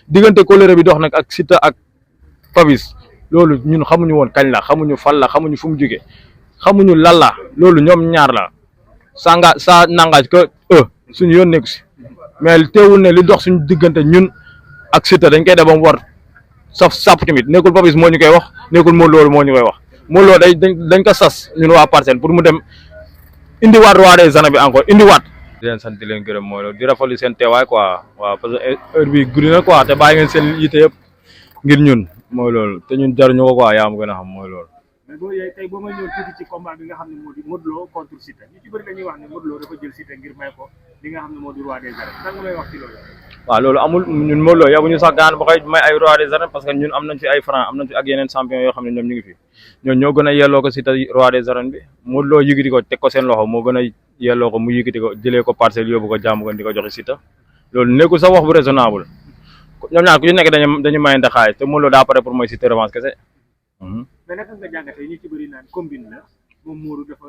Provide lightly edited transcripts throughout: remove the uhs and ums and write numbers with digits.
diggante colère bi dox nag ak Siteu ak Papis loolu ñun xamuñu woon kañ la xamuñu fan la xamuñu fu mu jógee xamuñu lan la loolu ñoom ñaar la sa nangage que suñu yoon nekku si mais teewul ne li dox suñu diggante ñun ak Siteu dañ koy def ba mu war saf sàpp tamit nekkul Papis moo ñu koy wax nekkul Modou Lo moo ñu koy wax Modou Lo dañ ko sas ñun waa Parcelles pour mu dem indiwaat roi des arènes bi encore indiwaat. di leen sant di leen gërëm mooy loolu di rafetlu seen teewaay quoi waaw parce que heure bi guddi na quoi te bàyyi ngeen seen yite yëpp ngir ñun mooy loolu te ñun jaruñu ko quoi yaa ma gën a xam mooy loolu. mais boo yee tey boo may ñëw tuuti ci combat bi nga xam ne moo di Modou Lo contre Siteu ñu ci bëri dañuy wax ne Modou Lo dafa jël Siteu ngir may ko li nga xam ne moo di roi des arènes lan nga may wax ci loolu. waaw loolu amul ñun Modou Lo yabuñu sax gaan ba koy may ay roi des arènes parce que ñun am nañ fi ay franc am nañ fi ak yeneen champion yoo xam ne ñoom ñu ngi fi ñoom ñoo gën a yelloo ko Siteu roi des arènes bi Modou Lo yëgiti ko teg ko seen loxo moo gën a yelloo ko mu yëgiti ko jëlee ko Parcelles yóbbu ko jàmm ko di ko joxe Siteu loolu nekkul sax wax bu raisonnable ñoom ñaar ku ci nekk dañu mayante xaalis te Modou Lo daa pare pour mooy Siteu revanche kese. mais naka nga jàngatee ñu ci bëri naan combine la moom Modou dafa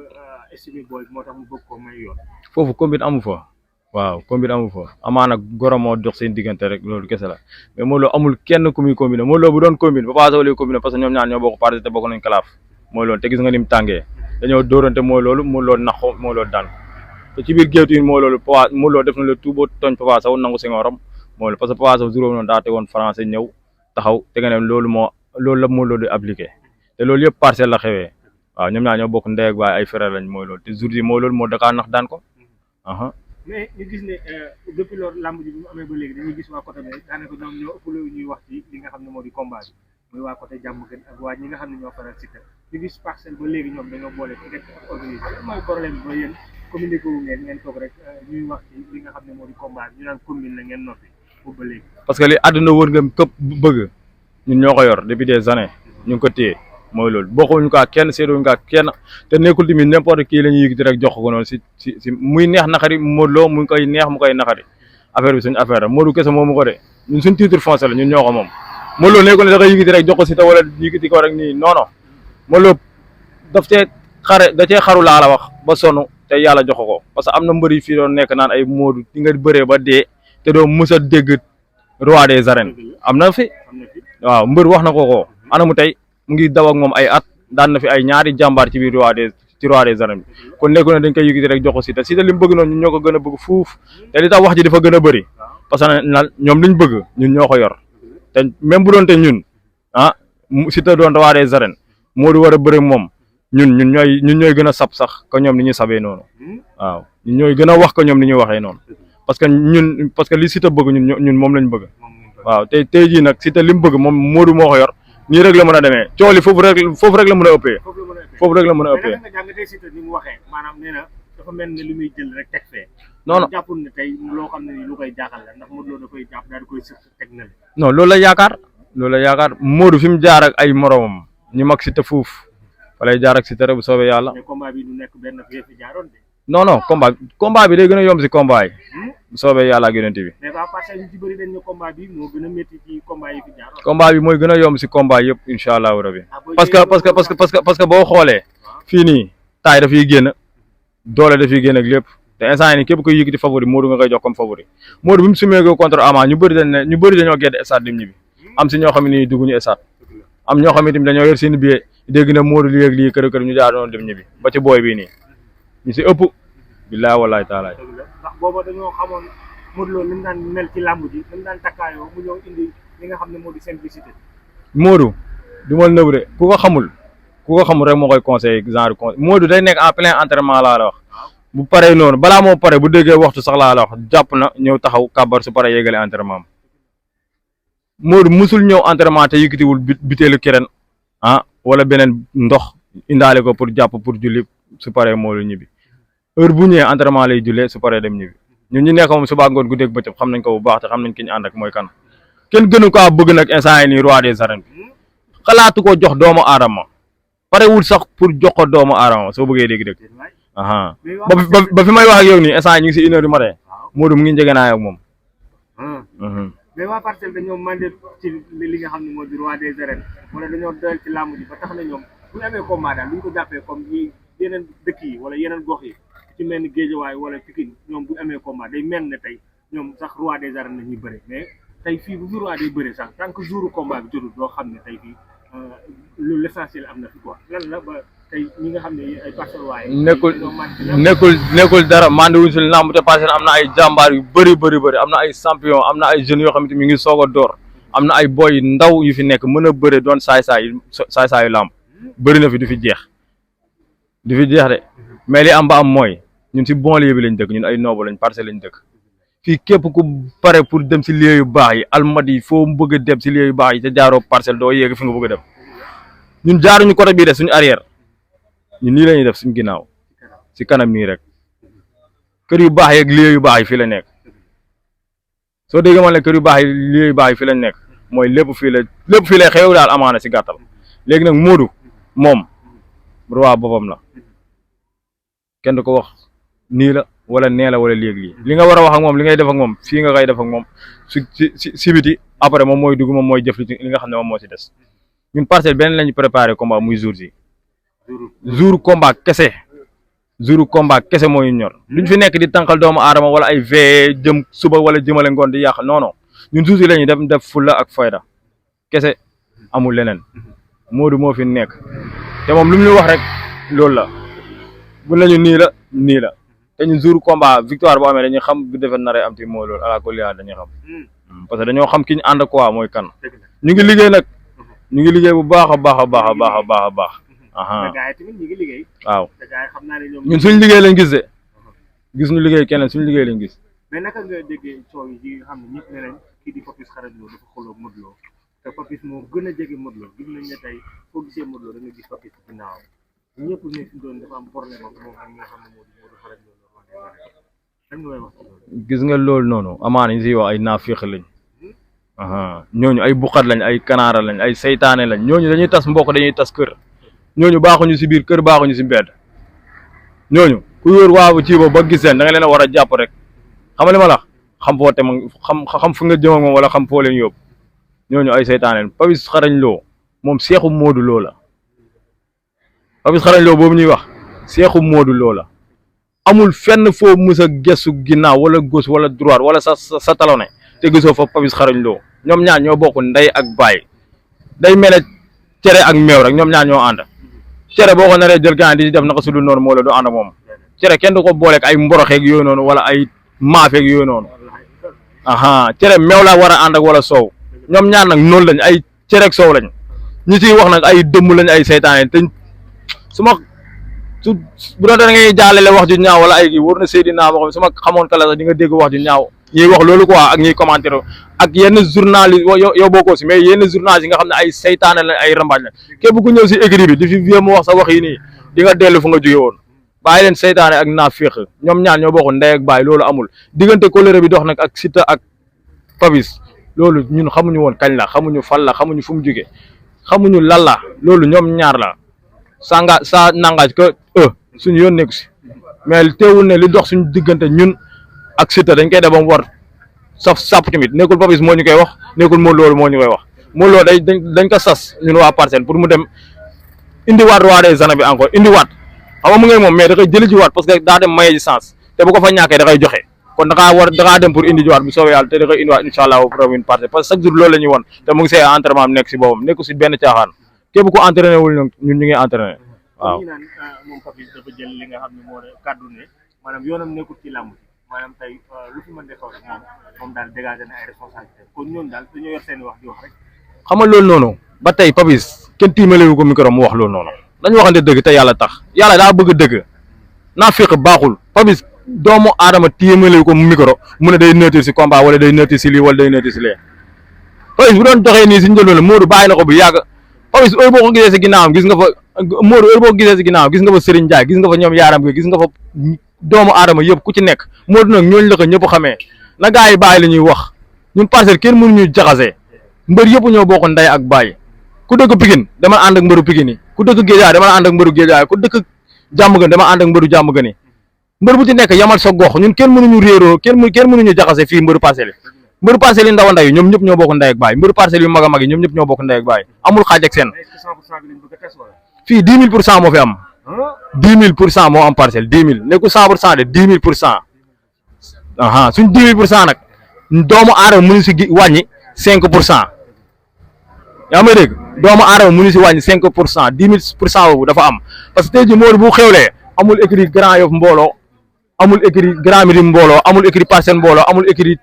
estimé booy moo tax mu bëgg ko may yoon. foofu combine amu fa waaw combine amu fa amaana goro moo dox seen diggante rek loolu kese la mais Modou Lo amul kenn ku muy combine Modou Lo bu doon combine Papa Sow lay combine parce que ñoom ñaar ñoo bokk parti te bokk nañ kalaaf mooy loolu te gis nga ni mu tàngee dañoo dóorante mooy loolu Modou Lo nax ko mooy loolu daan te ci biir géetu yi mooy loolu Papa Modou Lo def na le tout ba tooñ Papa Sow nangu si ngoram mooy loolu parce que Papa Sow juróom noonu daa tegoon français ñëw taxaw te nga ne loolu la Modou Lo di appliqué te loolu yëpp Parcelles la xewee waaw ñoom ñaar ñoo bokk ndey ak baay ay frère lañ mooy loolu te jour yi mooy loolu moo dakaa nax daan ko. mais ñu gis ne depuis loolu làmb ji bi mu amee ba léegi dañuy gis waa côté bi daanaka ñoom ñoo ëpp lu ñuy wax ci li nga xam ne moo di combat bi muy waa côté jàmm gën ak waa ñi nga xam ne ñoo faral Siteu ñu gis Parcelles ba léegi ñoom dañoo boole ci rek ak organisé mooy problème ba yéen communiqué wu ngeen toog rek ñuy wax ci li nga xam ne moo di combat bi ñu naan combine la ngeen noppi boobu ba léegi. parce que li àdduna wër nga këpp bëgg ñun ñoo ko yor depuis des années ñu ngi ko téye mooy loolu bokkuñu ko ak kenn seeduñu ko ak kenn te nekkul tamit n'importe qui la ñuy yëkkati rek jox ko noonu si muy neex naqari Modou Lo mu koy neex mu koy naqari affaire bi suñu affaire la Modou kese moomu ko de ñun suñu titre foncier la ñun ñoo ko moom Modou Lo nekkul ne da koy yëkkati rek jox ko Siteu wala yëkkati ko rek nii non non Modou Lo daf cee xaru laa la wax ba sonn te yàlla jox ko parce que am na mbër yi fii doon nekk naan ay Modou di nga bëree ba dee te doo mës a dégg roi des arènes am na fi waaw mbër wax na ko anamu tey mu ngi daw ak moom ay at daan na fi ay ñaari jàmbaar ci biir roi des arènes bi kon nekku ne dañ koy yëkkati rek jox ko Siteu li mu bëgg noonu ñun ñoo ko gën a bëgg fuuf te li tax wax ji dafa gën a bëri parce que ñoom liñ bëgg ñun ñoo ko yor te même bu doon te ñun Siteu doon roi des arènes moo di war a bëri moom ñun ñooy gën a sab sax que ñoom ni ñuy sabee noonu waaw ñun ñooy gën a wax ko ñoom ni ñuy waxee noonu parce que li Siteu bëgg ñun moom lañ bëgg waaw tey jii nag Siteu li mu bëgg moom Modou moo ko yor nii rek la mën a demee cooli foofu rek la mën a ëppee foofu rek la mën a ëppee. mais nag nga Siteu ni mu waxee maanaam nee na dafa mel ne li muy jël rek teg fee. non non jàppul ne tey loo xam ne ni lu koy jaaxal la ndax Modou Lo da koy jàpp daal di koy sëf teg na la. non loolu la yaakaar Modou fi mu jaar ak ay moromam ñu mag Siteu fuuf fa lay jaar ak Siteu rek bu soobee yàlla. mais combat bi du nekk benn fi jaaroon de. non combat bi day gën a yomb si combat yi bu soobee yàlla ak yonent bi. mais waa Parcelles yu ci bëri dañ ne combat bi moo gën a métti ci combat yi fi jaaroon. combat bi mooy gën a yomb si combat yëpp incha allahu rabi parce que boo xoolee fii nii taay dafay génn doole dafay génn ak lépp te instant yii nii képp koy yëkkati favori Modou nga koy jox comme favori Modou bi mu sumee ko contre Ama ñu bëri dañoo gedd stade dim ñibbi am si ñoo xam ne nii dugguñu stade am ñoo xam ne tamit dañoo yor seen billet dégg na Modou lii ak lii kër ñu jaar doon dem ñibbi ba ci booy bii nii ñu si ëpp billahi wallahi taala ndax booba dañoo xamoon Modou Lo li mu daan mel ci làmb ji li mu daan takkaayoo mu ñëw indi li nga xam ne moo di simplicité. Modou du ma nëb de ku ko xamul rek moo koy conseillé genre Modou day nekk en plein entraînement laa la wax bu paree noonu balaa moo pare bu déggee waxtu sax laa la wax jàpp na ñëw taxaw kàbbar su paree yégale entraînement am Modou musul ñëw entraînement te yëkkatiwul bitéelu keneen wala beneen ndox indaale ko pour jàpp pour julli su paree Modou ñibbi heure bu ñëwee entraînement lay jullee su paree dem ñibbi ñun ñu nekk moom suba ngoon guddeeg bëccëg xam nañ ko bu baax te xam nañ ki ñu ànd ak mooy kan kenn gënu kaa bëgg nag instant yi nii roi des arènes bi xalaatu ko jox doomu aadama parewul sax pour jox ko doomu aadama soo bëggee dégg-dégg ba fi may wax ak yow nii instant yi ñu ngi si 1 heure du matin Modou mu ngi njëgënaay ak moom. mais waa Parcelles dañoo mandé ci li nga xam ne moo di roi des arènes wala dañoo doyal ci làmb ji ba tax na ñoom bu ñu amee combat daal duñ ko jàppee comme yi yeneen dëkk yi wala yeneen gox yi ci mel ni Guédiawaye wala Pikine ñoom bu ñu amee combat day mel ne tey ñoom sax roi des arènes la ñuy bëri mais tey fii bu jour waa day bëre sax tant que jouru combat bi jotul doo xam ne tey fii lu l'essentiel am na fi quoi lan la ba tey ñi nga xam ne ay parcelles waaye. nekkul dara mandi wuñ si lamb te Parcelles am na ay jàmbaar yu bëri am na ay champion am na ay jeunes yoo xamante mi ngi soog a door am na ay boy ndaw yu fi nekk mën a bëre doon saay-saayu lamb bëri na fi du fi jeex de mais li am ba am mooy ñun si banlieue bi lañ dëkk ñun ay noobu lañ Parcelles lañ dëkk fii képp ku pare pour dem si lieu yu baax yi Almadies foo bëgg a dem si lieu yu baax yi te jaaroo Parcelles doo yéeg fi nga bëgg a dem ñun jaaruñu côté bii de suñu arrière ñun nii la ñuy def suñu ginnaaw si kanam nii rek kër yu baax yi ak lieu yu baax yi fii la nekk soo déggee man la kër yu baax yi lieu yu baax yi fii lañ nekk mooy lépp fii lay xew daal amaana si gàttal léegi nag Modou moom roi boppam la kenn du ko wax nii la wala nee la wala léegi li nga war a wax ak moom li ngay def ak moom fii nga koy def ak moom si biti après moom mooy dugg moom mooy jëf li nga xam ne moom moo si des ñun Parcelles benn lañu préparé combat muy jour combat kese moo ñu ñor duñ fi nekk di tànqal doomu aadama wala ay vee jëm suba wala jëmale ngoon di yàq non ñun jour yi la ñuy def fulla ak fayda kese amul leneen Modou moo fi nekk te moom lu mu ñu wax rek loolu la bu lañu nii la te ñun jour combat victoire boo amee dañuy xam bu defet naree am ti mooy loolu ala kulli dañuy xam parce que dañoo xam ki ñu ànd quoi mooy kan ñu ngi liggéey nag ñu ngi liggéey bu baax a baax a baax a baax a baax a baax waaw ñun suñ liggéey lañ gis de gis ñu liggéey keneen suñ liggéey lañ gis. mais naka nga déggee coow yi nga xam ne ñëpp ne nañ kii di Papis Xarañ Lo dafa xooloo Modou Lo te Papis moo gën a jege Modou Lo gis nañ ne tey foo gisee Modou Lo da nga gis Papis ci ginnaaw ñëpp ne fi doon dafa am problème ak moom ak ñi nga xam ne Modou Xarañ Lo lan nga may wax ci loolu. gis nga loolu noonu amaana ñu siy wax ay naafiq lañ ñooñu ay buqat lañ ay kanaara lañ ay seytaane lañ ñooñu dañuy tas mbokk dañuy tas kër ñooñu baaxuñu si biir kër baaxuñu si mbedd ñooñu ku wóor waaw ci ba gis leen da nga leen a war a jàpp rek xam li ma la xam foo te xam fu nga jëm ak moom wala xam foo leen yóbbu ñooñu ay seytaane lañ Papis Xarañ Lo moom seexu Modou Lo la Papis Xarañ Lo boobu ñuy wax seexu Modou Lo la amul fenn foo mës a gestu ginnaaw wala gauche wala droite wala sa talone te gisoo fa Papis Xarañ Lo ñoom ñaar ñoo bokk ndey ak baay day mel ne cere ak meew rek ñoom ñaar ñoo ànd cere boo ko naree jël gaan di def naka su dul noonu moo la du ànd ak moom cere kenn du ko booleeg ay mboroxeeg yooyu noonu wala ay maafeeg yooyu noonu cere meew la war a ànd ak wala soow ñoom ñaar nag noonu lañ ay cere ak soow lañ ñi ciy wax nag ay dëmm lañ ay seytaane te bu doon da ngay jàllale wax ju ñaaw wala ay kii wóor na Seydina moo xam su ma xamoon kala sax di nga dégg wax ju ñaaw ñuy wax loolu quoi ak ñuy commentaire ak yenn journaliste yow bokkoo si mais yenn journaliste yi nga xam ne ay seytaane la ay rambaaj la képp ku ñëw si écrit bi di fi vie mu wax sa wax yi nii di nga dellu fu nga jóge woon bàyyi leen seytaane ak naafiq ñoom ñaar ñoo bokk ndey ak baay loolu amul diggante colère bi dox nag ak Siteu ak Papis loolu ñun xamuñu woon kañ la xamuñu fan la xamuñu fu mu jóge xamuñu lan la loolu ñoom ñaar la sa nangaaj que suñu yoon nekku si mais teewul ne li dox suñu diggante ñun ak Siteu dañ koy def ba mu war saf sàpp tamit nekkul Papis moo ñu koy wax nekkul Modou Lo moo ñu koy wax Modou Lo dañ ko sas ñun waa Parcelles pour mu dem indiwaat roi des arènes bi encore indiwaat xam nga mu ngay moom mais da koy jëli ji waat parce que daa dem maye ji sens te bu ko fa ñàkkee da koy joxe kon da dem pour indi ji waat bu soobee yàlla te da koy indiwaat incha allah pour Parcelles parce que chaque jour loolu la ñuy won te mu ngi see entraînement am nekk si boppam nekku si benn caaxaan képp ku entraîné wul ñun ñu ngi entraîné waaw. ñu naan moom Papis dafa jël li nga xam ne moo kàddu ne maanaam yoonam nekkul ci làmb maanaam tey lu fi mën de xaw rek moom daal dégagé na ay responsabilité kon ñoom daal dañoo yor seen wax di wax rek. xam nga loolu noonu ba tey Papis kenn tiimalewu ko micro mu wax loolu noonu dañu waxante dëgg te yàlla tax yàlla daa bëgg dëgg naa féq baaxul Papis doomu aadama tiimalewu ko micro mu ne day neutre si combat wala day neutre si lii wala day neutre si lee Papis bu doon doxee nii si njëlbeen la Modou bàyyi na ko bu yàgg Papis heure boo ko gisee si ginnaawam gis nga fa Modou heure boo ko gisee si ginnaawam gis nga fa Serigne Ndiaye gis nga fa ñoom yaaram gi gis nga fa doomu aadama yëpp ku ci nekk Modou nag ñooñu la ko ñëpp xamee na gaa yi bàyyi la ñuy wax ñun Parcelles kenn mënuñu jaxase mbër yëpp ñoo bokk ndey ak bàyyi ku dëkk Pikine dama ànd ak mbëru Pikine yi ku dëkk Guédiawaye dama ànd ak mbëru Guédiawaye ku dëkk Diamaguène dama ànd ak mbëru Diamaguène yi mbër bu ci nekk yamal sa gox ñun kenn mënuñu réeroo kenn mënuñu jaxase fii mbëru Parcelles yi mbëru Parcelles yi ndaw a ndaw yi ñoom ñëpp ñoo bokk ndey ak bàyyi mbëru Parcelles yu mag a mag yi ñoom ñëpp ñoo bokk ndey ak bàyyi amul xaaj ak seen fii 10 000% moo fi am 10 000% moo am Parcelles 10 000 nekkul 100% de 10 000% suñ 10 000% nag doomu aadama mënu si wàññi 5%. yaa may dégg doomu aadama mënu si wàññi 5%, 10 000% boobu dafa am parce que tey jii Modou bu xewlee amul écrit Grand Yoff mbooloo, amul écrit Grand Médine mbooloo, amul écrit Parcelles mbooloo, amul écrit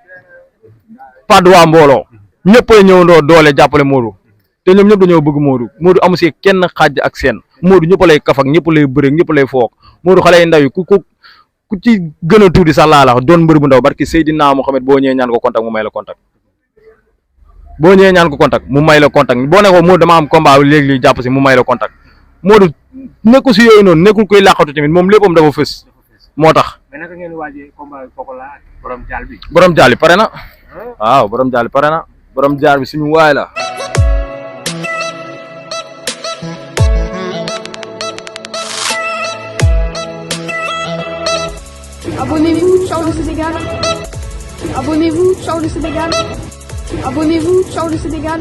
Patte d'Oie mbooloo, ñëppay ñëwandoo doole jàppale Modou te ñoom ñëpp dañoo bëgg Modou. Modou amu si kenn xaaj ak seen. Modou ñëpp lay kaf ak ñëpp lay bëre ñëpp lay foog. Modou xale yu ndaw yi ku ci gën a tuuti sax laa la wax doon mbër bu ndaw barki Seydina Mohamed boo ñëwee ñaan ko contact mu may la contact. boo ñëwee ñaan ko contact mu may la contact boo ne ko Modou dama am combat léegi jàpp si mu may la contact Modou nekkul si yooyu noonu nekkul koy làqatu tamit moom léppam dafa fës moo tax. mais naka ngeen waajee combat Pokola ak borom jaal bi. borom jaal bi pare na waaw borom jaal bi pare na borom jaal bi suñu waay la. Abonnez-vous, ciao le Sénégal. Abonnez-vous, ciao le Sénégal. Abonnez-vous, ciao le Sénégal.